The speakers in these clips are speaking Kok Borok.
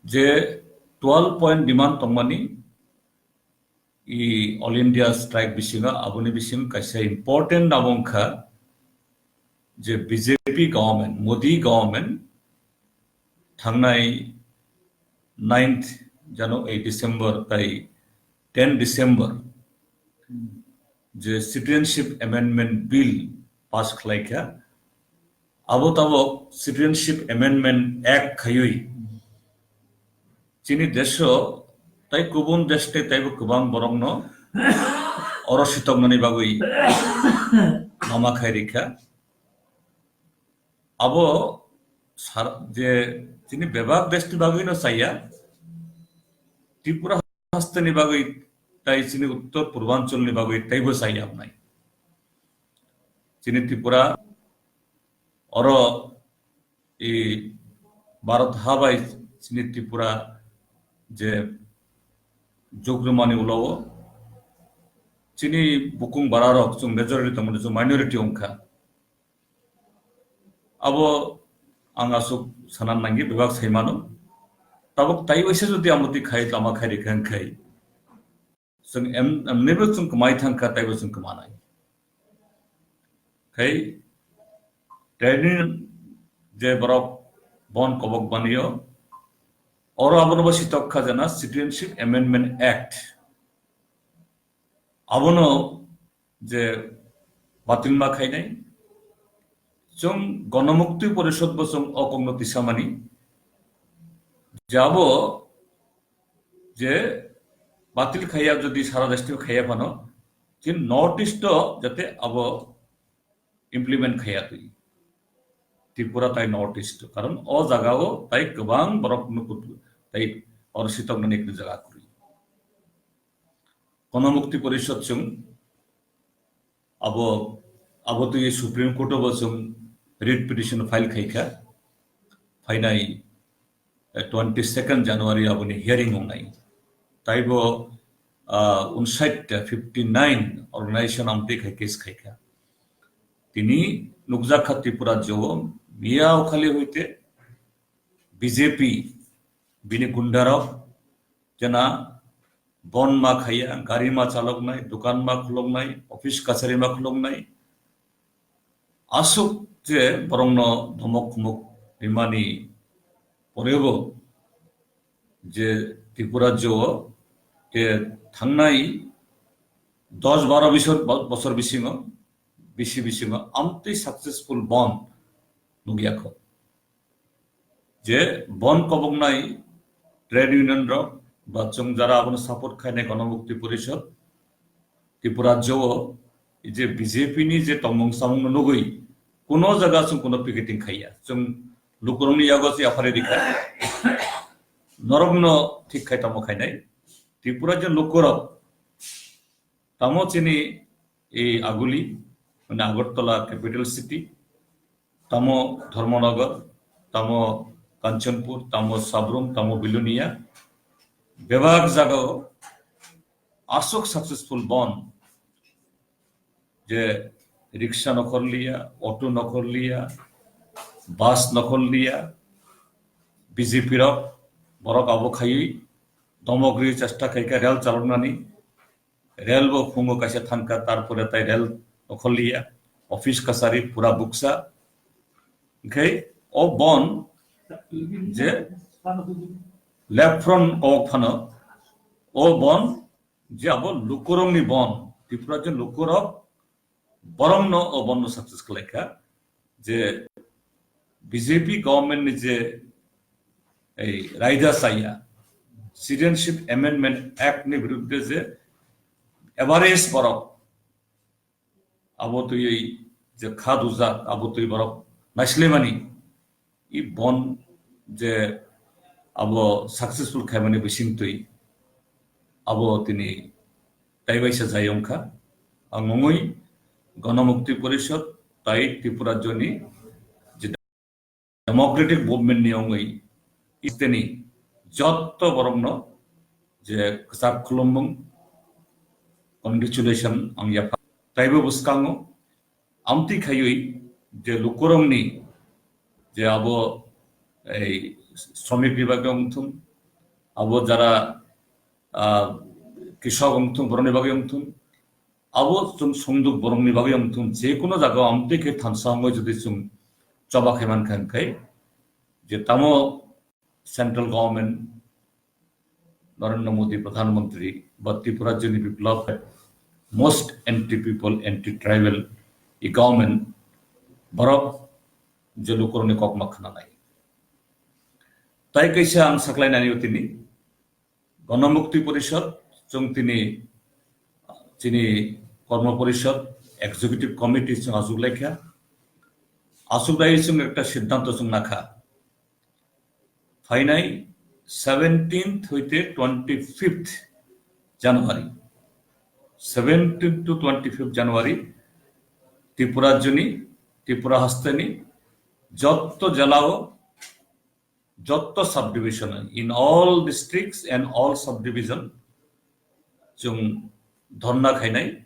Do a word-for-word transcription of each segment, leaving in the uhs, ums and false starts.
je twelve point demand tongmani, i All India strike bisingo, aboni bisingo kaisa important abo wngkha je B J P government, Modi government thangnai ninth Janu-, ei December tai ten December je Citizenship Amendment Bill pass khlaikha, abo tabok Citizenship Amendment Act khaiwi chini deso tai kubun desh tei taibo kwbang borokno oro sitoknani bagwi lama khai rikha. Abo sar-, je chini bebak desh ni bagwi no chaya, Tripura hasteni bagwi tai chini uttor purbanchal ni bagwi taibo chaya wngnai. Chini Tripura oro i Bharat ha bai chini Tripura je jogrumani ulo o chini bukung bara rok chwng majority tongmani chwng minority wngkha. Abo ang aswk sanan nangya, bebak sai mano. Tabuk tai waisa jodi amotwi khai lama khai rikha khai. Chwng em-, emnibo chwng kwmai thangkha, taibo chwng kwmanai. Khai training je borok bon kobok banio, oro abono bo sitok kha jana Citizenship Amendment Act. Abono je batil ma khainai, chwng Ganamukti Porishod bo chwng o kokno tisamani, jabo je batil khaiya, jodi sara deshni khaiya phano, je North East o jate abo implement khaiya twi. Tripura tai North East, karon o jaga o tai kwbang borok nukut tai oro sitoknani ekni jaga kwrwi. Ganamukti Porishod chwng abo, abo twi Supreme Court o bo chwng writ petition file khaikha. Phainai, eh, twenty second January aboni hearing wngnai. Taibo, ah, unsait, fifty nine organization amtwi khai case khaikha. Tini nukjakha Tripura rajyo miya okhali hoite B J P bini gundarok jena bon ma khaiya, gari ma chaloknai, dukan ma khuloknai, office kachari ma khuloknai. Aswk je borokno dhomok khumuk rimani porebo je Tripura rajyo te thangnai dos baro bisor, bo-, bosor bisingo, bisi bisingo amtwi successful bon nukya kho. Je bon koboknai trade union rok ba chwng jara abono support khainai Ganamukti Porishod, Tripura rajyo o je B J P ni je tongmung samung no nugwi kuno jaga chwng kuno picketing khaiya. Chwng lukurokni yago se yaphari rikha. Norokno thik khai tamo khainai. Tripura je lukurok tamo chini ei Aguli, mane Agartala capital city, tamo Dharmanagar, tamo Kanchanpur, tamo Sabrum, tamo Bilonia, bebak jagao aswk successful bon je rickshaw nokhor liya, auto nokhor liya, bus nokhor liya, B J P rok borok abo khaiwi domogri chesta khaikha rel chaloknani. Rel bo phungo kaisa thangkha, tarpore tai rel okhorliya, office kachari pura buksa. Hinkhe o bon je left front kok phano, o bon je abo lukurokni bon, Tripura je lukurok borokno o bonno success khlaikha. Je B J P government ni je ei raida chaya, Citizenship Amendment Act ni birudde je average borok abo twi je kha dujak, abo twi borok naislemani i bon je abo successful khaimani bising twi abo tini taibaisa jai wngkha. Ang wngwi Ganamukti Porishod tai Tripura rajyoni je democratic movement ni wngwi isteni jotto borokno je kwchak khulumung, congratulation ang yapha. Taibo bwskango amtwi khaiwi je lukurokni je abo ei sromik ni bagwi wngthung, abo jara, ah, kisok wngthung, borokni bagwi wngthung, abo chwng songduk borokni bagwi wngthung, je kono jaga amtwi khe thansa wngwi jodi chwng choba khai mankha, hwnkhe je tamo central government, Narendra Modi Pradhan Mantri ba Tripura Jyoti Biplab, most anti people, anti tribal, e government borok je lukurokni kokma khwnanai. Tai kaisa ang saklainani utini Ganamukti Porishad, chwng tini chini Kormo Porishad, Executive Committee chwng achuk laikha. Achuk dai chwng ekta siddhanto chwng nakha. Phainai seventeenth hoite twenty-fifth January, seventeenth to twenty-fifth January, Tripura Jyoti, Tripura hasteni jotto jela o, jotto subdivision, in all districts and all subdivision, chwng dhorna khainai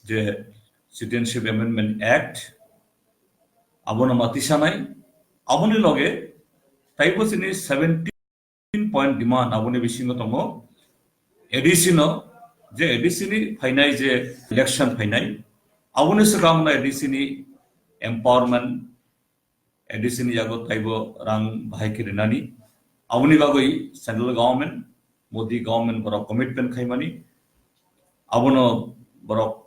je Citizenship Amendment Act abono ma tisanai, aboni loge taibo chini seventeen point demand aboni bisingo tongo A D C no, je A D C ni phainai je election phainai, aboni swkang no A D C ni empowerment, A D C ni yago taibo rang bahai khe rinani. Aboni bagwi central government, Modi government borok commitment khaimani. Abono borok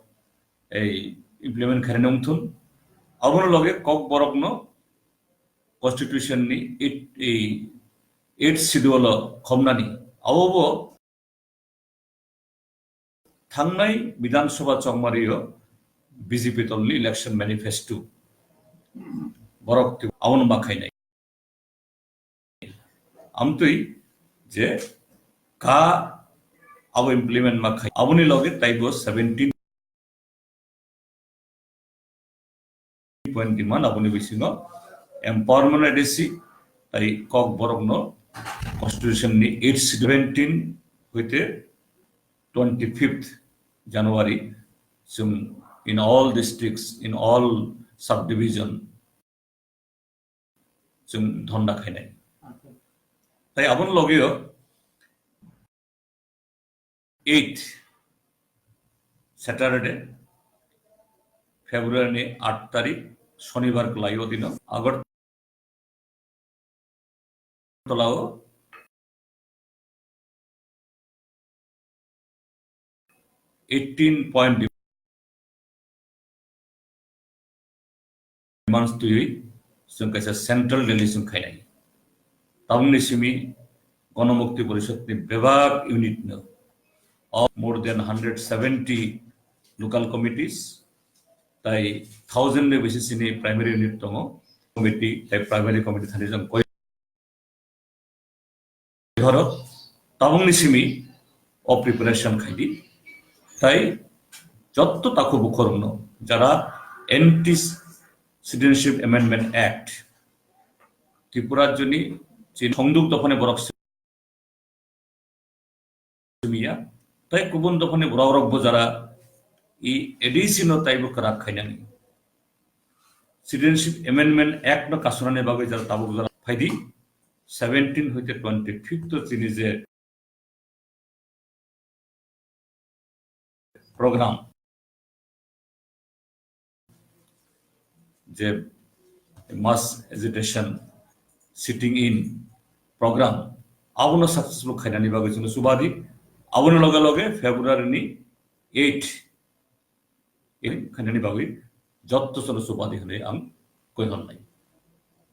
ei implement khairani wngthun. Abono loge Kokborok no constitution ni eight, ei eighth schedule o khomnani. Abobo thangnai Bidhan Sabha chongmario B J P tolni election manifesto borok twi abono ma khainai. Amtwi je ka abo implement ma khai, aboni loge taibo seventeen point demand aboni bisingo empowerment A D C tai Kokborok no constitution ni eight seventeen hoite twenty-fifth January chwng in all districts, in all subdivision chwng dhorna khainai. Tai aboni logeo eight Saturday, February ni aat tarik, Shonibar kwlai o dino Agartala o eighteen point demands twiwi chwng kaisa central rally chwng khainai. Tabukni simi Ganamukti Porishad ni bebak unit no of more than hundred seventy local committees, tai thousand ni bisi sini primary unit tongo, committee tai primary committee thani jang koi Biharo tabukni simi o preparation khaidi, tai jotto takhu bukhorokno jara Anti Citizenship Amendment Act, Tripura Rajyoni je songduk dophani borok simiya, tai kubun dophani borok rok bo jara i A D C no taibo kwrak khainani. Citizenship Amendment Act no kasunani bagwi jara tabuk jara phaidi, seventeen hoite twenty-fifth o chini je program, je mass agitation, sitting in program, abono successful khainani bagwi chwngno chubadi. Aboni loge loge February ni eight, khainani bagwi jotto chwngno chubadi hwnwi ang koi hwnlai.